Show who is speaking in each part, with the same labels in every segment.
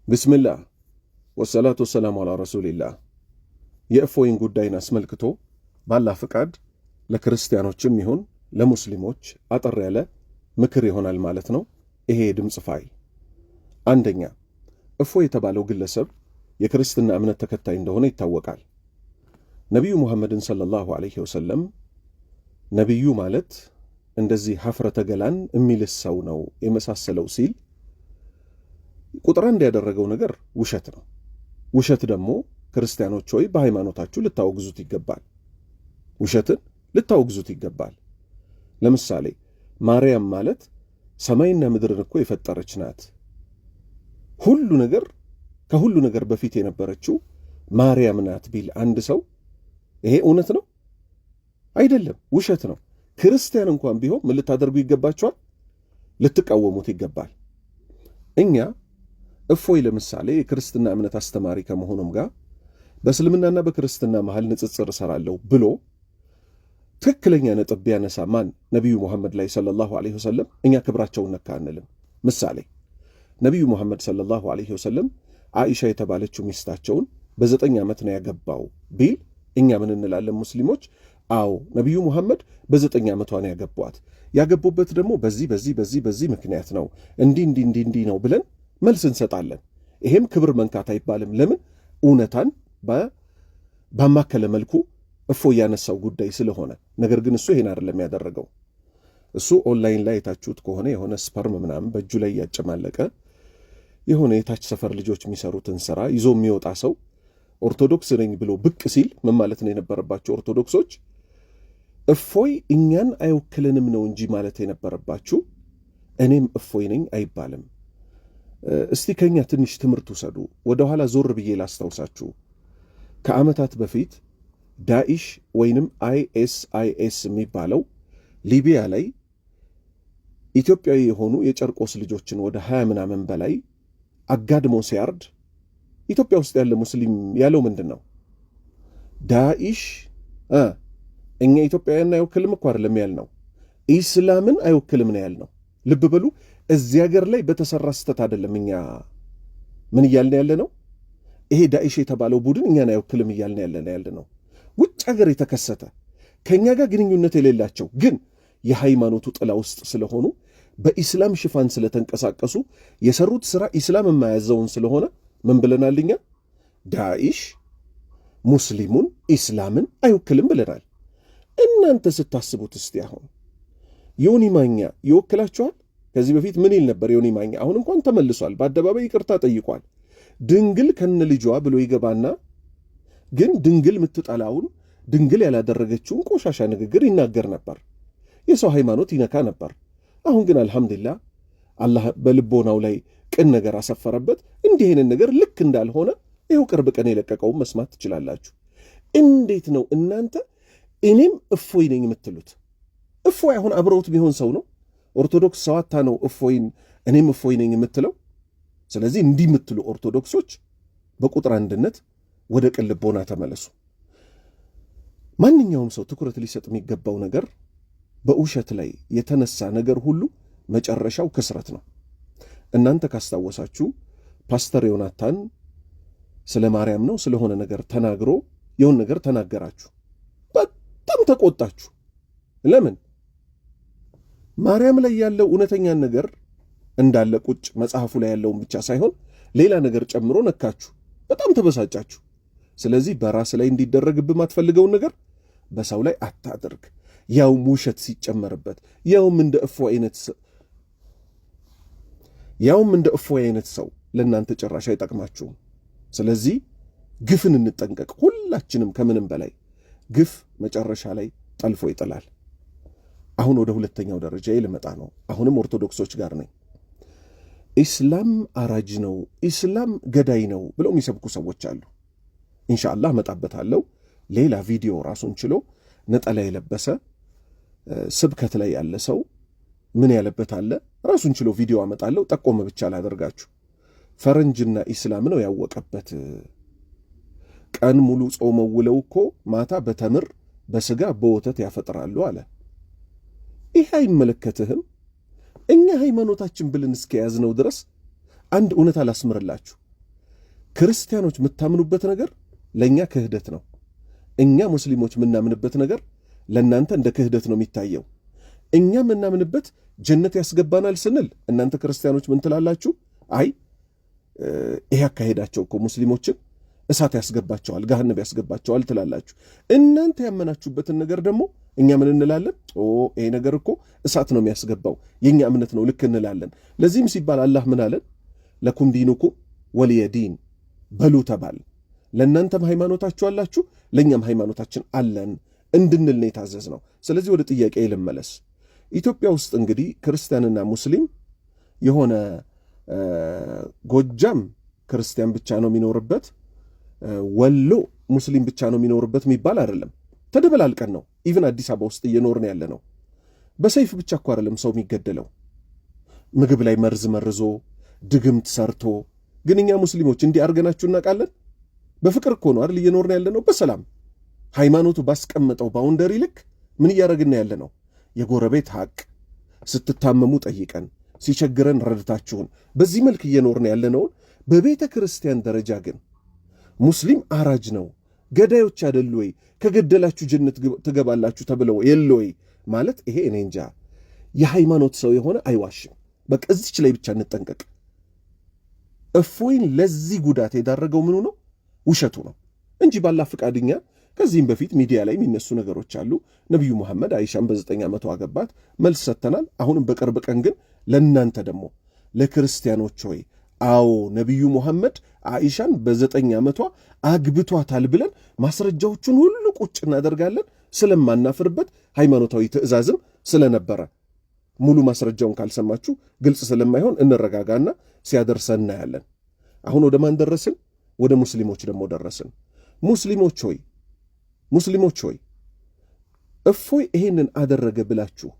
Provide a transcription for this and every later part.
Speaker 1: ብስምላህ ወሰላቱ ወሰላሙ አላ ረሱሊላህ። የእፎይን ጉዳይን አስመልክቶ ባላህ ፍቃድ ለክርስቲያኖችም ይሁን ለሙስሊሞች አጠር ያለ ምክር ይሆናል ማለት ነው ይሄ የድምፅ ፋይል። አንደኛ፣ እፎይ የተባለው ግለሰብ የክርስትና እምነት ተከታይ እንደሆነ ይታወቃል። ነቢዩ ሙሐመድን ሰለላሁ ዐለይሂ ወሰለም ነቢዩ ማለት እንደዚህ ሐፍረተ ገላን የሚልስ ሰው ነው የመሳሰለው ሲል ቁጥር አንድ ያደረገው ነገር ውሸት ነው። ውሸት ደግሞ ክርስቲያኖች ሆይ በሃይማኖታችሁ ልታወግዙት ይገባል። ውሸትን ልታወግዙት ይገባል። ለምሳሌ ማርያም ማለት ሰማይና ምድርን እኮ የፈጠረች ናት። ሁሉ ነገር ከሁሉ ነገር በፊት የነበረችው ማርያም ናት ቢል አንድ ሰው ይሄ እውነት ነው? አይደለም፣ ውሸት ነው። ክርስቲያን እንኳን ቢሆን ምን ልታደርጉ ይገባቸዋል? ልትቃወሙት ይገባል። እኛ እፎይ ለምሳሌ የክርስትና እምነት አስተማሪ ከመሆኑም ጋር በእስልምናና በክርስትና መሃል ንጽጽር እሰራለሁ ብሎ ትክክለኛ ነጥብ ቢያነሳ ማን ነቢዩ ሙሐመድ ላይ ሰለላሁ ዐለይሂ ወሰለም እኛ ክብራቸውን ነካ አንልም። ምሳሌ ነቢዩ ሙሐመድ ሰለላሁ ዐለይሂ ወሰለም አኢሻ የተባለችው ሚስታቸውን በ9 ዓመት ነው ያገባው ቢል እኛ ምን እንላለን? ሙስሊሞች አዎ ነቢዩ ሙሐመድ በ9 ዓመቷ ነው ያገቧት። ያገቡበት ደግሞ በዚህ በዚህ በዚህ በዚህ ምክንያት ነው፣ እንዲህ እንዲህ እንዲህ እንዲህ ነው ብለን መልስ እንሰጣለን። ይሄም ክብር መንካት አይባልም። ለምን? እውነታን ባማከለ መልኩ እፎይ ያነሳው ጉዳይ ስለሆነ። ነገር ግን እሱ ይሄን አይደለም ያደረገው። እሱ ኦንላይን ላይ የታችሁት ከሆነ የሆነ sperm ምናምን በእጁ ላይ እያጨማለቀ የሆነ የታች ሰፈር ልጆች የሚሰሩትን ስራ ይዞ የሚወጣ ሰው ኦርቶዶክስ ነኝ ብሎ ብቅ ሲል ምን ማለት ነው የነበረባቸው? ኦርቶዶክሶች እፎይ እኛን አይወክልንም ነው እንጂ ማለት የነበረባችሁ እኔም እፎይ ነኝ አይባልም። እስቲ ከኛ ትንሽ ትምህርት ውሰዱ። ወደኋላ ዞር ብዬ ላስታውሳችሁ። ከዓመታት በፊት ዳኢሽ ወይንም አይኤስአይኤስ የሚባለው ሊቢያ ላይ ኢትዮጵያዊ የሆኑ የጨርቆስ ልጆችን ወደ 20 ምናምን በላይ አጋድሞ ሲያርድ ኢትዮጵያ ውስጥ ያለ ሙስሊም ያለው ምንድን ነው? ዳኢሽ እኛ ኢትዮጵያውያን አይወክልም እኮ አይደለም ያልነው፣ ኢስላምን አይወክልም ነው ያልነው። ልብ በሉ፣ እዚህ ሀገር ላይ በተሰራ ስህተት አይደለም እኛ ምን እያልን ያለ ነው? ይሄ ዳኢሽ የተባለው ቡድን እኛን አይወክልም እያልን ያለ ነው። ውጭ ሀገር የተከሰተ ከእኛ ጋር ግንኙነት የሌላቸው ግን የሃይማኖቱ ጥላ ውስጥ ስለሆኑ በኢስላም ሽፋን ስለተንቀሳቀሱ የሰሩት ስራ ኢስላም የማያዘውን ስለሆነ ምን ብለናል እኛ? ዳኢሽ ሙስሊሙን ኢስላምን አይወክልም ብለናል። እናንተ ስታስቡት እስቲ አሁን ዮኒ ማኛ ይወክላችኋል? ከዚህ በፊት ምን ይል ነበር ዮኒ ማኛ? አሁን እንኳን ተመልሷል፣ በአደባባይ ይቅርታ ጠይቋል። ድንግል ከነ ልጇ ብሎ ይገባና ግን ድንግል የምትጠላውን ድንግል ያላደረገችውን ቆሻሻ ንግግር ይናገር ነበር። የሰው ሃይማኖት ይነካ ነበር። አሁን ግን አልሐምዱሊላህ አላህ በልቦናው ላይ ቅን ነገር አሰፈረበት። እንዲህ አይነት ነገር ልክ እንዳልሆነ ይኸው ቅርብ ቀን የለቀቀውን መስማት ትችላላችሁ። እንዴት ነው እናንተ እኔም እፎይ ነኝ የምትሉት? እፎይ አሁን አብረውት ቢሆን ሰው ነው ኦርቶዶክስ ሰዋታ ነው እፎይን እኔም እፎይ ነኝ የምትለው። ስለዚህ እንዲህ የምትሉ ኦርቶዶክሶች በቁጥር አንድነት ወደ ቅን ልቦና ተመለሱ። ማንኛውም ሰው ትኩረት ሊሰጥ የሚገባው ነገር በውሸት ላይ የተነሳ ነገር ሁሉ መጨረሻው ክስረት ነው። እናንተ ካስታወሳችሁ ፓስተር ዮናታን ስለ ማርያም ነው ስለሆነ ነገር ተናግሮ የሆነ ነገር ተናገራችሁ፣ በጣም ተቆጣችሁ። ለምን? ማርያም ላይ ያለው እውነተኛን ነገር እንዳለ ቁጭ መጽሐፉ ላይ ያለውን ብቻ ሳይሆን ሌላ ነገር ጨምሮ ነካችሁ፣ በጣም ተበሳጫችሁ። ስለዚህ በራስ ላይ እንዲደረግብህ የማትፈልገውን ነገር በሰው ላይ አታድርግ። ያውም ውሸት ሲጨመርበት፣ ያውም እንደ እፎይ አይነት ያውም እንደ እፎይ አይነት ሰው ለእናንተ ጭራሽ አይጠቅማችሁም። ስለዚህ ግፍን እንጠንቀቅ ሁላችንም። ከምንም በላይ ግፍ መጨረሻ ላይ ጠልፎ ይጥላል። አሁን ወደ ሁለተኛው ደረጃ ልመጣ ነው። አሁንም ኦርቶዶክሶች ጋር ነኝ። ኢስላም አራጅ ነው፣ ኢስላም ገዳይ ነው ብለው የሚሰብኩ ሰዎች አሉ። ኢንሻአላህ እመጣበታለሁ። ሌላ ቪዲዮ ራሱን ችሎ ነጠላ የለበሰ ስብከት ላይ ያለ ሰው ምን ያለበት አለ። ራሱን ችሎ ቪዲዮ አመጣለሁ። ጠቆም ብቻ ላደርጋችሁ። ፈረንጅና ኢስላም ነው ያወቀበት። ቀን ሙሉ ጾመው ውለው እኮ ማታ በተምር በስጋ በወተት ያፈጥራሉ አለ። ይሄ አይመለከትህም። እኛ ሃይማኖታችን ብለን እስከያዝነው ድረስ አንድ እውነት አላስምርላችሁ። ክርስቲያኖች የምታምኑበት ነገር ለእኛ ክህደት ነው። እኛ ሙስሊሞች የምናምንበት ነገር ለእናንተ እንደ ክህደት ነው የሚታየው። እኛ የምናምንበት ጀነት ያስገባናል ስንል እናንተ ክርስቲያኖች ምን ትላላችሁ? አይ ይሄ አካሄዳቸው እኮ ሙስሊሞችን እሳት ያስገባቸዋል፣ ገሃነም ያስገባቸዋል ትላላችሁ። እናንተ ያመናችሁበትን ነገር ደግሞ እኛ ምን እንላለን? ይሄ ነገር እኮ እሳት ነው የሚያስገባው፣ የእኛ እምነት ነው ልክ እንላለን። ለዚህም ሲባል አላህ ምን አለን? لكم دينكم ولي دين በሉ ተባል። ለእናንተም ሃይማኖታችሁ አላችሁ፣ ለእኛም ሃይማኖታችን አለን እንድንል ነው የታዘዝነው። ስለዚህ ወደ ጥያቄ ልመለስ። ኢትዮጵያ ውስጥ እንግዲህ ክርስቲያንና ሙስሊም የሆነ ጎጃም ክርስቲያን ብቻ ነው የሚኖርበት፣ ወሎ ሙስሊም ብቻ ነው የሚኖርበት የሚባል አይደለም። ተደበላልቀን ነው even አዲስ አበባ ውስጥ እየኖርን ያለ ነው። በሰይፍ ብቻ እኮ አይደለም ሰው የሚገደለው፣ ምግብ ላይ መርዝ መርዞ ድግምት ሰርቶ። ግን እኛ ሙስሊሞች እንዲህ አድርገናችሁ እናውቃለን? በፍቅር እኮ ነው አይደል እየኖርን ያለ ነው፣ በሰላም ሃይማኖቱ ባስቀመጠው boundary ልክ ምን እያደረግን ያለ ነው? የጎረቤት ሐቅ ስትታመሙ ጠይቀን ሲቸግረን ረድታችሁን በዚህ መልክ እየኖርን ያለነውን በቤተ ክርስቲያን ደረጃ ግን ሙስሊም አራጅ ነው፣ ገዳዮች አይደሉ ወይ፣ ከገደላችሁ ጀነት ትገባላችሁ ተብለው የለ ወይ ማለት ይሄ እኔ እንጃ። የሃይማኖት ሰው የሆነ አይዋሽም። በቃ እዚች ላይ ብቻ እንጠንቀቅ። እፎይን ለዚህ ጉዳት የዳረገው ምኑ ነው? ውሸቱ ነው እንጂ ባላ ፍቃድኛ ከዚህም በፊት ሚዲያ ላይ የሚነሱ ነገሮች አሉ። ነቢዩ መሐመድ አይሻን በ9 ዓመቷ አገባት፣ መልስ ሰጥተናል። አሁንም በቅርብ ቀን ግን ለእናንተ ደግሞ ለክርስቲያኖች ሆይ አዎ ነቢዩ ሙሐመድ አይሻን በ9 ዓመቷ አግብቷታል ብለን ማስረጃዎቹን ሁሉ ቁጭ እናደርጋለን። ስለማናፍርበት ሃይማኖታዊ ትእዛዝም ስለነበረ ሙሉ ማስረጃውን ካልሰማችሁ ግልጽ ስለማይሆን እንረጋጋና ሲያደርሰን እናያለን። አሁን ወደ ማን ደረስን? ወደ ሙስሊሞች ደግሞ ደረስን። ሙስሊሞች ሆይ ሙስሊሞች ሆይ እፎይ ይሄንን አደረገ ብላችሁ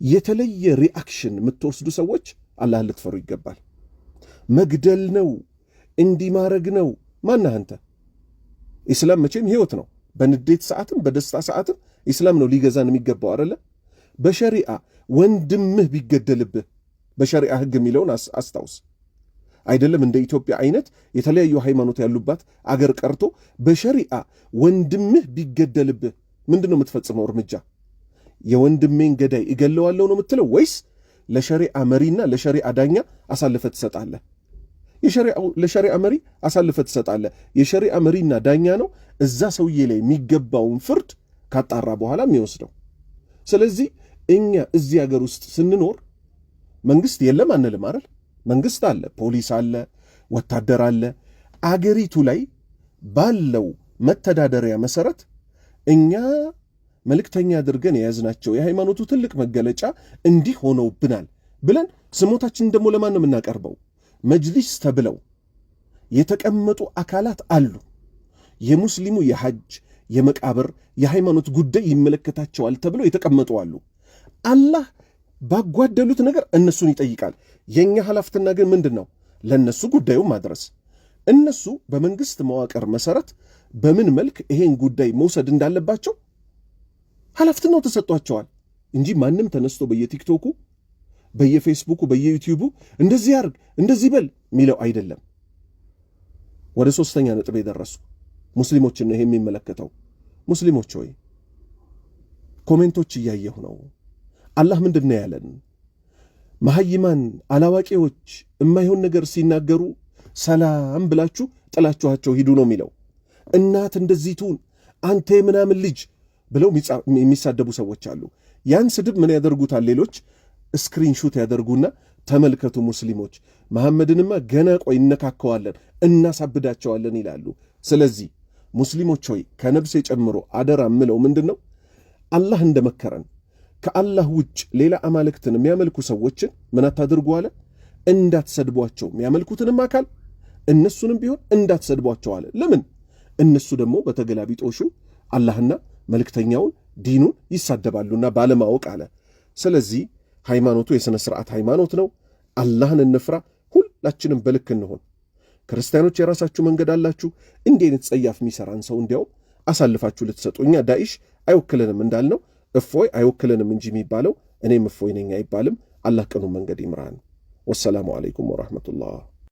Speaker 1: የተለየ reaction የምትወስዱ ሰዎች አላህን ልትፈሩ ይገባል። መግደል ነው እንዲህ ማድረግ ነው። ማነህ አንተ? ኢስላም መቼም ህይወት ነው። በንዴት ሰዓትም በደስታ ሰዓትም ኢስላም ነው ሊገዛን የሚገባው አይደለ? በሸሪዓ ወንድምህ ቢገደልብህ በሸሪዓ ህግ የሚለውን አስታውስ። አይደለም እንደ ኢትዮጵያ አይነት የተለያዩ ሃይማኖት ያሉባት አገር ቀርቶ በሸሪዓ ወንድምህ ቢገደልብህ ምንድን ነው የምትፈጽመው እርምጃ? የወንድሜን ገዳይ እገለዋለሁ ነው የምትለው ወይስ ለሸሪዓ መሪና ለሸሪዓ ዳኛ አሳልፈ ትሰጣለህ? ለሸሪዓ መሪ አሳልፈ ትሰጣለህ። የሸሪዓ መሪና ዳኛ ነው እዛ ሰውዬ ላይ የሚገባውን ፍርድ ካጣራ በኋላ የሚወስደው። ስለዚህ እኛ እዚህ ሀገር ውስጥ ስንኖር መንግስት የለም አንልም አይደል? መንግስት አለ፣ ፖሊስ አለ፣ ወታደር አለ። አገሪቱ ላይ ባለው መተዳደሪያ መሰረት እኛ መልእክተኛ አድርገን የያዝናቸው የሃይማኖቱ ትልቅ መገለጫ እንዲህ ሆነውብናል ብለን ስሞታችንን ደግሞ ለማን ነው የምናቀርበው? መጅሊስ ተብለው የተቀመጡ አካላት አሉ። የሙስሊሙ የሐጅ የመቃብር የሃይማኖት ጉዳይ ይመለከታቸዋል ተብለው የተቀመጡ አሉ። አላህ ባጓደሉት ነገር እነሱን ይጠይቃል። የእኛ ኃላፊትና ግን ምንድን ነው? ለእነሱ ጉዳዩ ማድረስ። እነሱ በመንግስት መዋቅር መሰረት በምን መልክ ይሄን ጉዳይ መውሰድ እንዳለባቸው ኃላፊነቱ ተሰጥቷቸዋል እንጂ ማንም ተነስቶ በየቲክቶኩ በየፌስቡኩ በየዩቲዩቡ እንደዚህ ያርግ እንደዚህ በል የሚለው አይደለም። ወደ ሶስተኛ ነጥብ የደረሱ ሙስሊሞችን ነው ይሄ የሚመለከተው። ሙስሊሞች ሆይ comment ኦች እያየሁ ነው። አላህ ምንድን ነው ያለን? መሐይማን አላዋቂዎች የማይሆን ነገር ሲናገሩ ሰላም ብላችሁ ጥላችኋቸው ሂዱ ነው የሚለው። እናት እንደዚህ ትሁን አንተ የምናምን ልጅ ብለው የሚሳደቡ ሰዎች አሉ። ያን ስድብ ምን ያደርጉታል? ሌሎች screenshot ያደርጉና ተመልከቱ ሙስሊሞች መሐመድንማ ገና ቆይ እነካከዋለን፣ እናሳብዳቸዋለን ይላሉ። ስለዚህ ሙስሊሞች ሆይ ከነብሴ ጨምሮ አደራ ምለው ምንድን ነው አላህ እንደመከረን ከአላህ ውጭ ሌላ አማልክትን የሚያመልኩ ሰዎችን ምን አታድርጉ አለ? እንዳትሰድቧቸው። የሚያመልኩትንም አካል እነሱንም ቢሆን እንዳትሰድቧቸው አለ። ለምን? እነሱ ደግሞ በተገላቢጦሹ አላህና መልእክተኛውን ዲኑን ይሳደባሉና ባለማወቅ አለ። ስለዚህ ሃይማኖቱ የሥነ ሥርዓት ሃይማኖት ነው። አላህን እንፍራ፣ ሁላችንም በልክ እንሆን። ክርስቲያኖች የራሳችሁ መንገድ አላችሁ። እንዲህ አይነት ጸያፍ የሚሠራን ሰው እንዲያውም አሳልፋችሁ ልትሰጡ እኛ ዳኢሽ አይወክልንም እንዳልነው እፎይ አይወክልንም እንጂ የሚባለው እኔም እፎይ ነኝ አይባልም። አላህ ቅኑ መንገድ ይምራን። ወሰላሙ አለይኩም ወረሕመቱላህ።